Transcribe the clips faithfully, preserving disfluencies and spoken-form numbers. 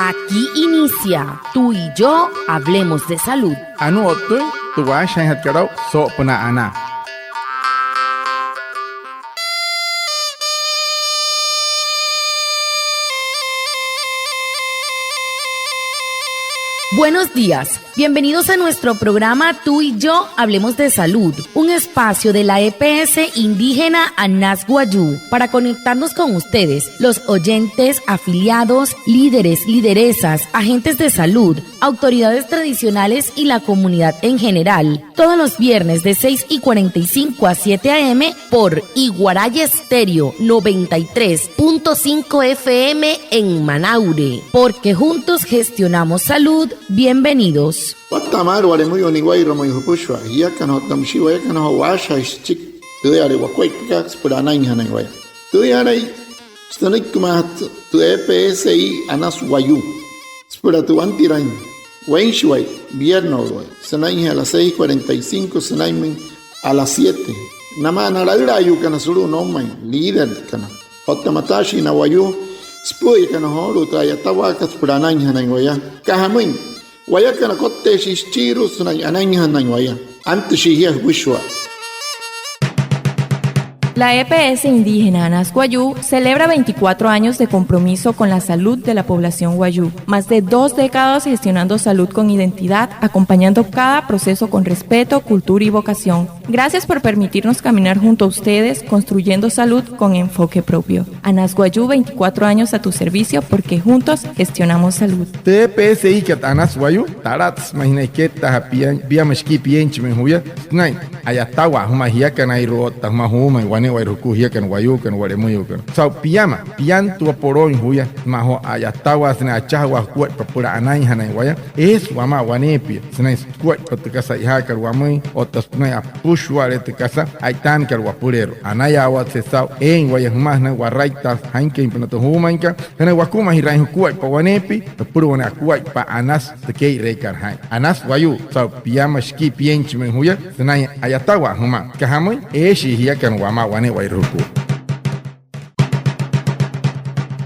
Aquí inicia Tú y yo hablemos de salud. Anuu o'ttüin tü waashajaainjatkat aa'u soo'opünaa anaa. Buenos días. Bienvenidos a nuestro programa Tú y yo hablemos de salud, un espacio de la E P S indígena Anas Wayuu para conectarnos con ustedes, los oyentes, afiliados, líderes, lideresas, agentes de salud, autoridades tradicionales y la comunidad en general. Todos los viernes de seis y cuarenta y cinco a siete a m por Iguaraya Estéreo noventa y tres punto cinco F M en Manaure. Porque juntos gestionamos salud. Bienvenidos. Watta'a maalü wa'lemüyuu niwa'irua müin jüpüshua jiakana otta müshii wayakana joo waashajaain süchiki tüüyale wakuaippakat süpüla anainjanain waya. Tüüyalai sünüikimaajatü tü E P S I Anas Wayuu süpüla tü wantiraain weinshiwai, vierno'uluwai, sünainjee a las seis cuarenta y cinco sünainmüin a las siete, namaa na laülaayuukana sulu'u noumain, líderkana otta mataashii na wayuu süpü'üyakana joolu'u tü a'yatawaakat süpüla anainjanain waya. Aka jamüin, wayakana kotteeshii süchiirua sünain anainjanain waya. Antüshii jia jüpüshua. La E P S indígena Anas Wayuu celebra veinticuatro años de compromiso con la salud de la población wayuu. Más de dos décadas gestionando salud con identidad, acompañando cada proceso con respeto, cultura y vocación. Gracias por permitirnos caminar junto a ustedes, construyendo salud con enfoque propio. Anas Wayuu, veinticuatro años a tu servicio, porque juntos gestionamos salud. Tü E P S I kat Anas Wayuu, talatsü ma'i sünain kettaaja'a pia-, piama shikii pienchimüin juya sünain a'yatawaa jümaa jiakanairua otta jümaa juumain wane'ewai jukua jiakana wayuukana, wa'lemüyuukana. Saa'u piama, piantua polooin juya sümaa joo a'yatawaa sünain achajawaa jukuaippa süpüla anainjanain waya. Eesü wamaa waneepia sünain sukuaippa tü kasa a'ijaakat wamüin otta sünain apüshua'ale tü kasa a'itaanakat wapüleerua. Anayaawatse saa'u eein waya jümaa sünain waraittaa jainküinpünaa tü juumainkat sünain wakumajiraain jukuaippa waneepia süpüla wane akuaippa anasü tü kee'ireekat jaa'in. Anas Wayuu, saa'u piama shikii pienchimüin juya sünain a'yatawaa jümaa. Süka jamüin, eeshii jiakana wamaa wane'ewai jukua.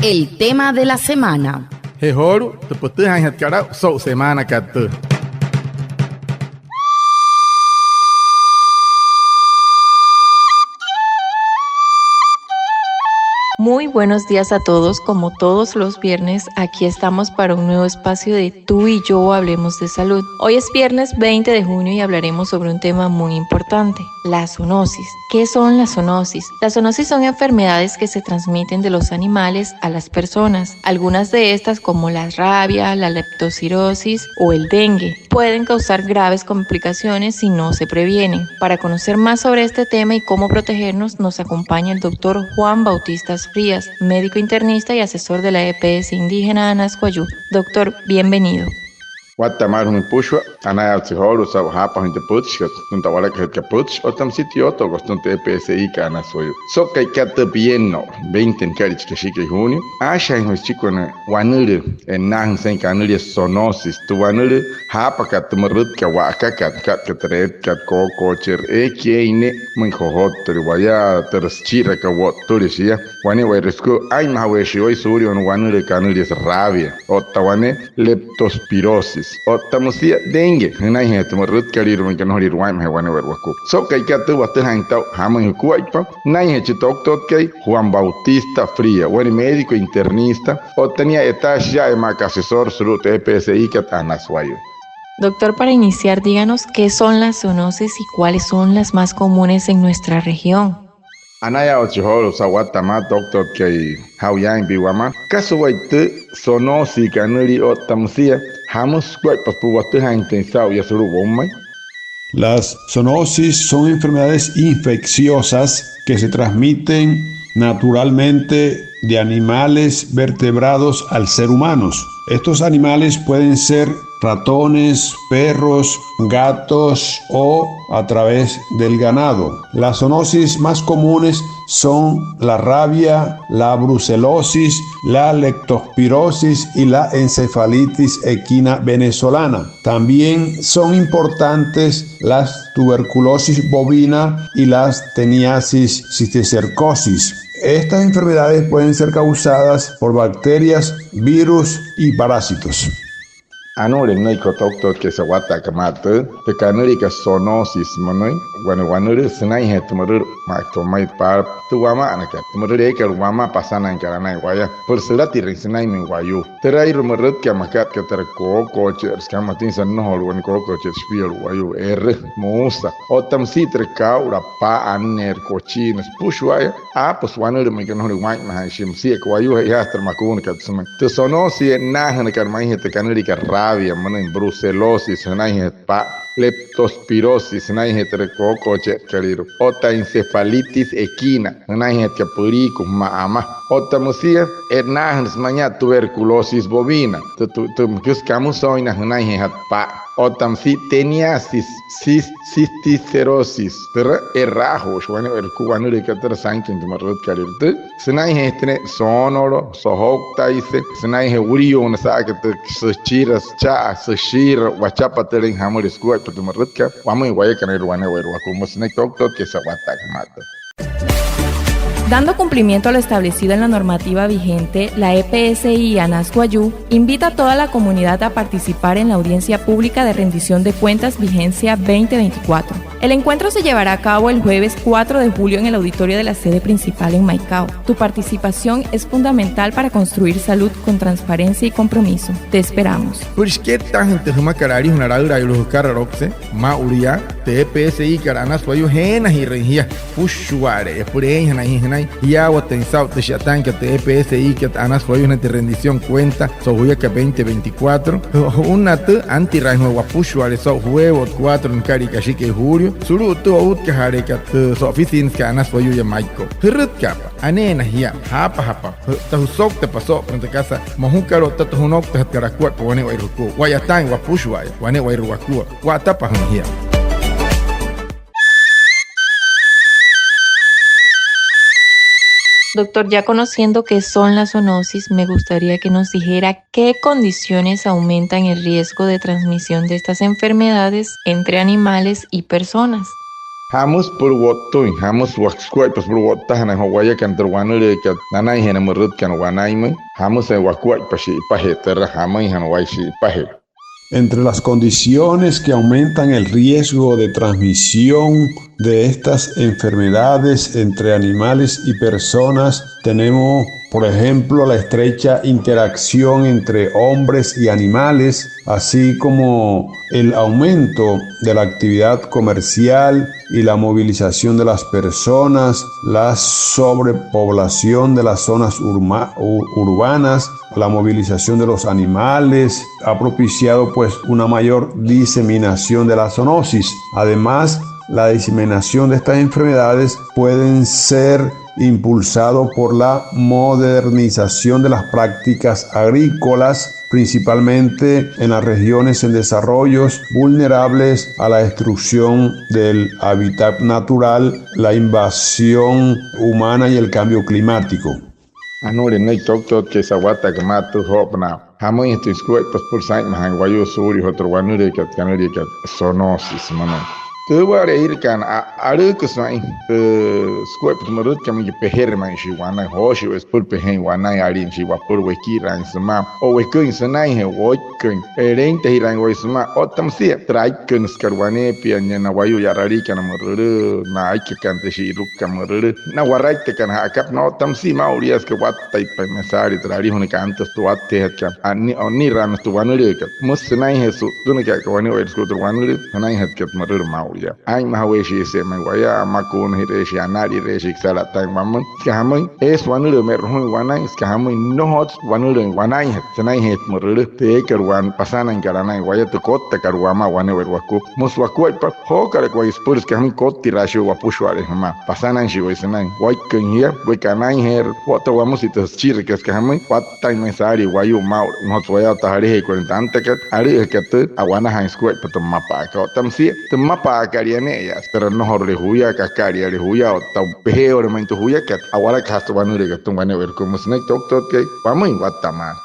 El tema de la semana. Je joolu'u tü pütüjaainjatkat aa'u so'u semaanakat tüü. Muy buenos días a todos. Como todos los viernes, aquí estamos para un nuevo espacio de Tú y yo hablemos de salud. Hoy es viernes veinte de junio y hablaremos sobre un tema muy importante, la zoonosis. ¿Qué son las zoonosis? Las zoonosis son enfermedades que se transmiten de los animales a las personas. Algunas de estas, como la rabia, la leptospirosis o el dengue, pueden causar graves complicaciones si no se previenen. Para conocer más sobre este tema y cómo protegernos, nos acompaña el doctor Juan Bautista Frías, médico internista y asesor de la E P S indígena Anas Wayuu. Doctor, bienvenido. Watta'a maalü jümüin jüpüshua, anayaawatse joolu'u saa'u jaapajüin tü pütchikat sütüma tü a'walakajütkat pütchi otta müsia tü yootookat sütüma tü E P S I kat Anas Wayuu. So'u ka'ikat tü viernes veinte nüka'lia chi kashikai junio, aashajaainjanain süchiki wane wanülüü e'nnaajüin sünain kanülia zoonosis. Tü wanülüü jaapakat tü mürütkat wa'akakat, nüka'tka tü reetkat, kookoocheerü, eekai eein ne'e, müin jojottüle waya, türa süchi'irakat, wo'ttüle shia. Wane'ewai sukua, aa'inmajaweeshii waya suulia wane wanülüü kanüliasü rabia otta wane leptospirosis otta müsia dengue. Jünainjee tü mürütkalüirua müin aka nnojolüirua waa'inmajee wane'ewai wakuaippa. So'u ka'ikat tü watüjaain saa'u jamüin jukuaippa, nünainjee chi toktotkai Juan Bautista Fría, wane médico internista otta nia a'yataashi yaa'emaa aka asesor sulu'u tü E P S I kat Anas Wayuu. Doctor, para iniciar, díganos qué son las zoonosis y cuáles son las más comunes en nuestra región. Anayaawatse joolu'u saa'u watta'a maalü toktotkai jaa'u yaain pia wamaa, kasa wayuu tü zoonosis kanülia otta müsia jamüsü sukuaippa süpüla watüjaainjatüin saa'u yaa sulu'u woumain. Las zoonosis son enfermedades infecciosas que se transmiten naturalmente de animales vertebrados al ser humanos. Estos animales pueden ser ratones, perros, gatos o a través del ganado. Las zoonosis más comunes son la rabia, la brucelosis, la leptospirosis y la encefalitis equina venezolana. También son importantes las tuberculosis bovina y las teniasis cisticercosis. Estas enfermedades pueden ser causadas por bacterias, virus y parásitos. Anuu nünüiki joo toktotkai sa'wataakat maa tüü, tü kanüliakat zoonosis münüin, wane wanülüü sünainjee tü mürülü maa tü ma'i paala, tü wama'anakat, tü mürülü eekat wamaa pasanainkat anain waya, süpüla sülatirüin sünainmüin wayuu. Türa aa'u mürütkat makat aka türa kookooche'erü, süka mma tüin sününnojolu'u wane kookooche'erü shipialu'u wayuu, erü, muusa. Otta müsia türa kaa'ula, paa, anneerü, kochiina, süpüshua'aya, aapüsü wanülüü müin aka nnojolüin waa'inmajaain shia, müsia aka wayuu, je'ijaashi türa makuunakat sümüin. Tü zoonosis e'nnaajünakana ma'i tü kanüliakat rabia münüin, brucelosis, jünainjee paa, leptospirosis, jünainjee türa kookooche'erükalüirua, otta encefalitis equina, jünainjee tü püliiku jümaa ama. Otta müsia e'nnaajünüsü ma'i yaa tuberculosis bovina, tü, tü, tü, tü müsü kamüsooin na jünainjeejatü paa. Otta müsia teniasis, cis-, cisticercosis, türa e'raajuushi wane'ewai sukua wanülüükat türa sainküin tü mürütkalüirua tüü. Sünainjee sütüne'e soonolo, sojouktaise, sünainjee wuliyuuna sa'aka tü süchira, sücha'a, süshiira, wachapatülüin, jamüle sukuaippa tü mürütkat, wamüin wayakanairua wane'ewai sukua. Müsü nünüiki toktotkai sa'wataakat maa tüü. Dando cumplimiento a lo establecido en la normativa vigente, la E P S I Anas Wayuu invita a toda la comunidad a participar en la audiencia pública de rendición de cuentas vigencia veinte veinticuatro. El encuentro se llevará a cabo el jueves cuatro de julio en el auditorio de la sede principal en Maicao. Tu participación es fundamental para construir salud con transparencia y compromiso. Te esperamos. Süpüla shikettaajüin tü jümakat alijuna laülaayuu jükaraloukse maa'ulu yaa, tü E P S I kat Anas Wayuu, jeenajirüin jia süpüshua'ale'eya süpüla eeinjanain jia jünain jiyaawatüin saa'u tü shi'yataainkat tü E P S I kat Anas Wayuu sünain tü rendición cuenta so'u juyakat veinte veinticuatro. Ju'unnaa tü, antiraain joo wapüshua'ale so'u jueves cuatro nükalia kashikai julio sulu'u tü outkajaaleekat tü so'ofisiinasükat Anas Wayuu yaa Maicao. Jürütkaapa, aneena jia, jaapajapa, jü'tta jüsouktapa soo'opünaa tü kasa mojukat otta tü jünouktajatkat akuaippa wane'ewai sukua. Wa'yataain wapüshua'aya wane'ewai wakua. Wa'atapajüin jia. Doctor, ya conociendo qué son las zoonosis, me gustaría que nos dijera qué condiciones aumentan el riesgo de transmisión de estas enfermedades entre animales y personas. ¿Jamüsü süpüla wo'ttüin? ¿Jamüsü wak sukuaippa süpüla wo'ttajanain joo wayakana tü wanülüükat nanainjee na mürütkana wanainmüin? ¿Jamüsü wakuaippa shi'ipajee türa? ¿Jamüinjana waya shi'ipajee? Entre las condiciones que aumentan el riesgo de transmisión de estas enfermedades entre animales y personas, tenemos, por ejemplo, la estrecha interacción entre hombres y animales, así como el aumento de la actividad comercial y la movilización de las personas, la sobrepoblación de las zonas urma-, u-, urbanas, la movilización de los animales, ha propiciado, pues, una mayor diseminación de la zoonosis. Además, la diseminación de estas enfermedades pueden ser impulsado por la modernización de las prácticas agrícolas, principalmente en las regiones en desarrollos vulnerables a la destrucción del hábitat natural, la invasión humana y el cambio climático. Anuule nünüiki toktotkai sa'wataakat maa tüü joo'opünaa jamüinjatüin sukuaippa süpüla saa'inmajaain wayuu suulia joo tü wanülüükat kanüliakat zoonosis münüin. Tü waa'ale eirakaana, a-, alüüküsü ma'i tü sukuaippa tü mürütkat müinka pejere ma'i shia wanain, jooshii waya süpüla pejeein wanain, alin shia wapüla wekiraain sümaa o weküin sünainjee woiküin, leintajiraain waya sümaa. Otta müsia türa aikkünüsükat waneepia nia na wayuu ya'raliikana mürülü, na aikakana tü shi'irukukat mürülü, na waraittakana ja'akapünaa. Otta müsia maa'ulu yaa süka wattaipain ma'i saalii türa alijuna kantüsü tü watteejatkat, a, ni-, o'nniraainjatü tü wanülüükat. Müsü sünainjee su'ttünükat aka wane'ewai sukua tü wanülüü sünainjatkat mürülü maa'ulu yaa. Aa'inmajaweeshiise'e ma'i waya, amakuunajireeshii, analireeshii, süka sa'lataain wamüin. Süka jamüin, eesü wanülüü me'rujuin wanain, süka jamüin, nnojotsü wanülüü wanainjatü sünainjee mürülü, tü eekat waya pasanainkat anain waya, tü kottakat wamaa wane'ewai wakua. Müsü wakuaippa, jookalaka waya süpüla süka jamüin kottiraashi waya wapüshua'ale jümaa. Pasanaishi waya sünain, waikküin jia, weka anainjeerü, otta wamüsü tü süchirakat süka jamüin, wattaain ma'i saalii wayuu maa'ulu, nnojotsü waya otta jalajeekuain tü antakat, alü'üjakat tü, a'wanajaain sukuaippa tü mmapa'akat. Otta müsia tü mmapa'akalia ne'eya, süpüla nnojorule juya, kakaliale juya, otta pejeole ma'i tü juyakat, a'walakajaasü tü wanülüükat tü wane'ewai sukua. Müsü nünüiki toktotkai, wamüin watta maalü.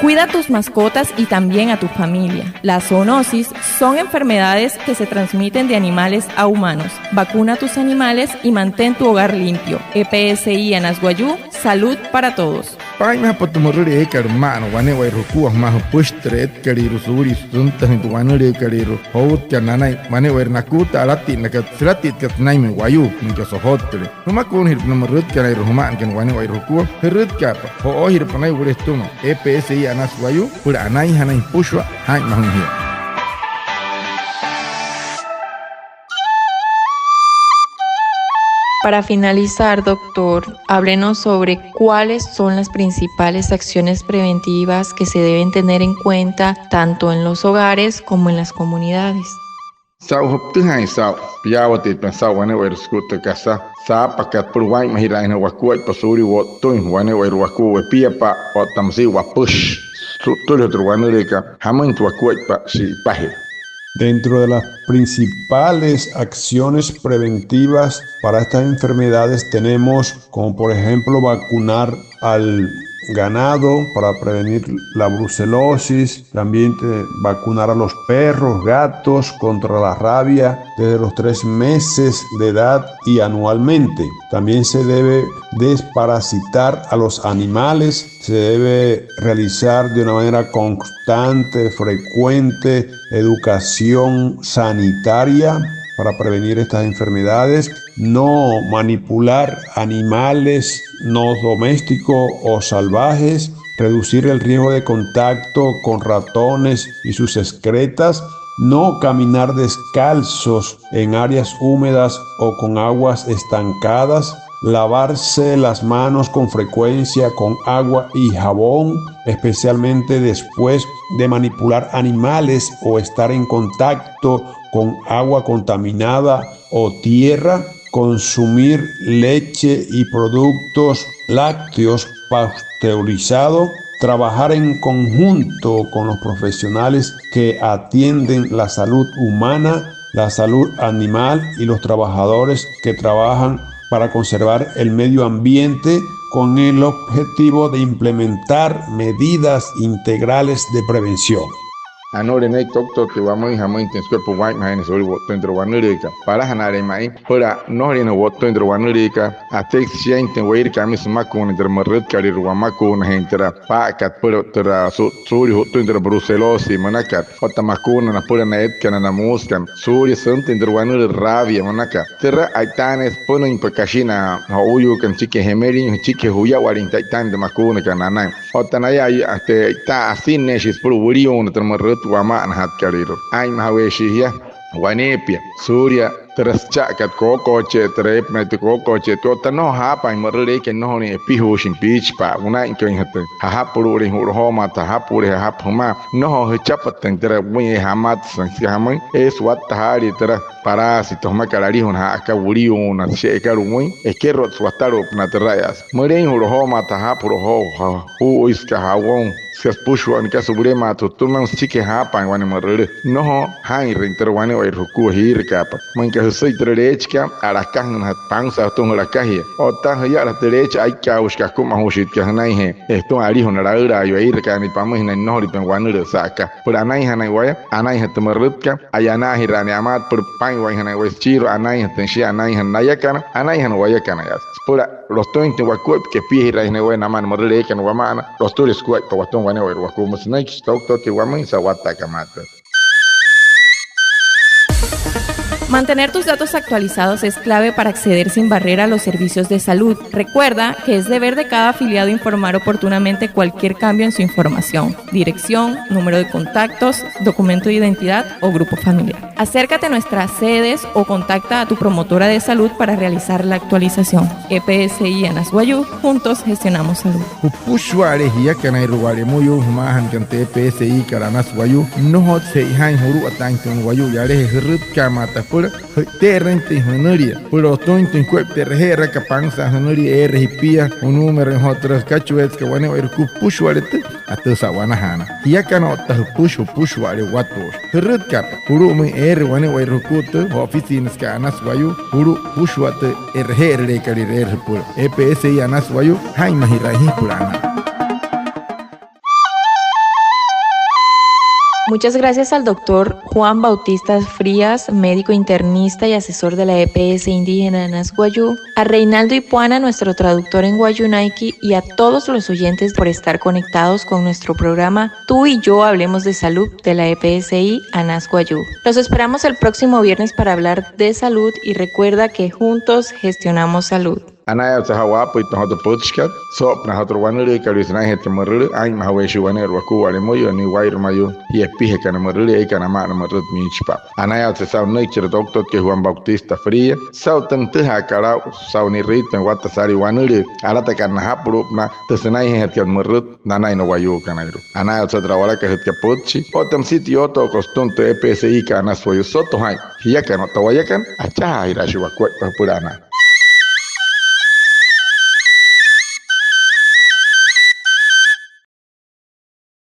Cuida a tus mascotas y también a tu familia. Las zoonosis son enfermedades que se transmiten de animales a humanos. Vacuna a tus animales y mantén tu hogar limpio. E P S I Anas Wayuu, salud para todos. Paa'inmajapa tü mürüle eekat ma'ana wane'ewai jukua, jümaa jüpüshi tü eetkalüirua suulia süntajüin tü wanülüükalüirua joutkana nanain wane'ewai nakuuta, alatinnaka sülatitkat sünainmüin wayuu, müinka sojottüle. Jümakuunajirapa na mürütkanairua jüma'anakana wane'ewai jukua. Jürütkaapa, jo'oojirapa naya wüle jütüma. E P S I Anas Wayuu, süpüla anainjanain jüpüshua, jaa'inmajüin jia. Para finalizar, doctor, háblenos sobre cuáles son las principales acciones preventivas que se deben tener en cuenta tanto en los hogares como en las comunidades. Saa'u jüptüjaain saa'u, piyaawatüitpain saa'u wane'ewairua sükua tü kasa saapakat süpüla waa'inmajiraainjanain wakuaippa suulia wo'ttüin wane'ewairua wakua wepiapa'a otta müsia wapüshi su'ttüle joo tü wanülüükat, jamüinjatü wakuaippa shi'ipajee. Dentro de las principales acciones preventivas para estas enfermedades tenemos como por ejemplo vacunar al ganado para prevenir la brucelosis, también, eh, vacunar a los perros, gatos contra la rabia desde los tres meses de edad y anualmente. También se debe desparasitar a los animales, se debe realizar de una manera constante, frecuente, educación sanitaria para prevenir estas enfermedades, no manipular animales no domésticos o salvajes, reducir el riesgo de contacto con ratones y sus excretas, no caminar descalzos en áreas húmedas o con aguas estancadas, lavarse las manos con frecuencia con agua y jabón, especialmente después de manipular animales o estar en contacto con agua contaminada o tierra, consumir leche y productos lácteos pasteurizados, trabajar en conjunto con los profesionales que atienden la salud humana, la salud animal y los trabajadores que trabajan para conservar el medio ambiente con el objetivo de implementar medidas integrales de prevención. Anuu nünüiki toktotkai wamüin jamüinjatüin sükuaippa waa'inmajaainjanain suulia wo'ttüin tü wanülüükat. Palajanaale ma'i süpüla nnojoliinjanain wo'ttüin tü wanülüükat, atüjasü shiainjatüin weiraka'a amüin sümakuunain türa mürütkalüirua, wamakuunajüin türa paa'akat süpüla türa su-, suulia ju'ttüin türa brucelosis münakat. Otta makuuna napüla na etkana, na muusekana, suulia süntüin türa wanülüü rabia münakat. Türa a'itaanüin süpünüinpa kashi na jo'uuyuukana, süchikijee jemelin, süchikijee juyawalin tü a'itaanüin tü makuunakat nanain. Otta naya, este, e'ita asinneeshii süpüla wüliuuna türa mürüt wama'anajatkalüirua. Aa'inmajaweeshii jia waneepia suulia türa sücha'akat kookochee, türa eepünaa tü kookocheetkat. Otta nnojo jaapaain mürüt eekai, nnojolüin epijuushin piichipa'a, wüna'inküinjatüin, jajapulu'ulüin ju'lojoo maa tü jajapulu'u, jajapü jümaa, nnojo jüchapatüin türa wüin, eejaa amatsüin, süka jamüin, eesü watta jaalii türa parásito jümakat alijuna ja'aka wüliuuna, süshe'ekalu'u wüin, ekerotsü watalu'upünaa türa'aya. Mülein ju'lojoo maa tü jajapulu'u joo, juu'uisüka jabón, süka süpüshua wane kasa wulemaatü jütüma, süchikijee jaapaain wane mürülü. Nnojo jaa'inrüin türa wane'ewai jukua jiirakaapa. Müinka jüsüi türa leechikat, a'lakajünajatü, pansaa jütüma jü'lakajia. Otta jüyala tü leechi, aikkaaushi, kakumajuushi tü jünainjee, eh, jütüma alijuna laülaayuu, ee'irakaanüitpa amüin sünain nnojolüin tü wanülüü sa'aka. Süpüla anainjanain waya, anainjatü mürütkat, a'yanaajiraanüin amaat, süpüla paa'inwainjanain waya süchiirua, anainjatüin shia, anainjana nayakana, anainjana wayakanayaasü. Süpüla lotüinjatüin wakuaippa kepiajiraainjanain waya namaa na mürülü eekana wama'ana, lotüle sukuaippa watüma wane'ewai wakua. Müsü nünüiki chi toktotkai wamüin saa'u watta'akat maa tü. Mantener tus datos actualizados es clave para acceder sin barrera a los servicios de salud. Recuerda que es deber de cada afiliado informar oportunamente cualquier cambio en su información, dirección, número de contactos, documento de identidad o grupo familiar. Acércate a nuestras sedes o contacta a tu promotora de salud para realizar la actualización. E P S I Anas Wayuu, juntos gestionamos salud. Jüpüshua'ale jiakanairua wa'lemüyuu jümaajanakana tü E P S I-kat Anas Wayuu, nnojotsü che'ojaain juluwataainjatüin wayuu yalajee, jürütka'a maa tü apüla, je'ite'erüinjatüin jünülia süpüla lotüinjatüin sukuaippa tü e'reje'eraakat, pansaa jünülia, eere jipia, junuumerüin joo türa sükachueetsekat wane'ewai jukua. Jüpüshua'ale tü, atüjüsü a'wanajaanaa. Jiakana otta jüpüshi, jüpüshua'ale watooshi. Jürütkaapa julu'umüin eere wane'ewai jukua tü oficinasekat Anas Wayuu, julu'u jüpüshua tü e'reje'erüleekalüirua eere jüpüla. E P S I Anas Wayuu, jaa'inmajiraain jia süpüla anaa. Muchas gracias al doctor Juan Bautista Frías, médico internista y asesor de la E P S indígena Anas Wayuu, a Reinaldo Ipuana, nuestro traductor en wayuunaiki, y a todos los oyentes por estar conectados con nuestro programa Tú y yo hablemos de salud de la E P S I Anas Wayuu. Los esperamos el próximo viernes para hablar de salud y recuerda que juntos gestionamos salud. Anayaawatse saa'u waapüitpain joo tü pütchikat soo'opünaa joo tü wanülüükalüirua sünainjee tü mürülü, aa'inmajaweishi wane'erü wakuu'uwale müyuu, ni'wairü mayuu, jia epijakana mürülü, eekana ama'ana mürüt miichipa'a. Anayaawatse saa'u nünüiki chi tü doctorkai Juan Bautista Frías saa'u tü nütüjaakat aa'u saa'u ni'rüitpain watta saalii wanülüü alatakat najapulu'upünaa tü sünainjeejatkat mürüt nanain na wayuukanairua. Anayaawatse türa a'walakajütkat pütchi otta müsia tü yootokot sütüma tü E P S I kat Anas Wayuu. Soto jaa'in, jiakana otta wayakana, achajaajiraashii wakuaippa jüpüla anaa.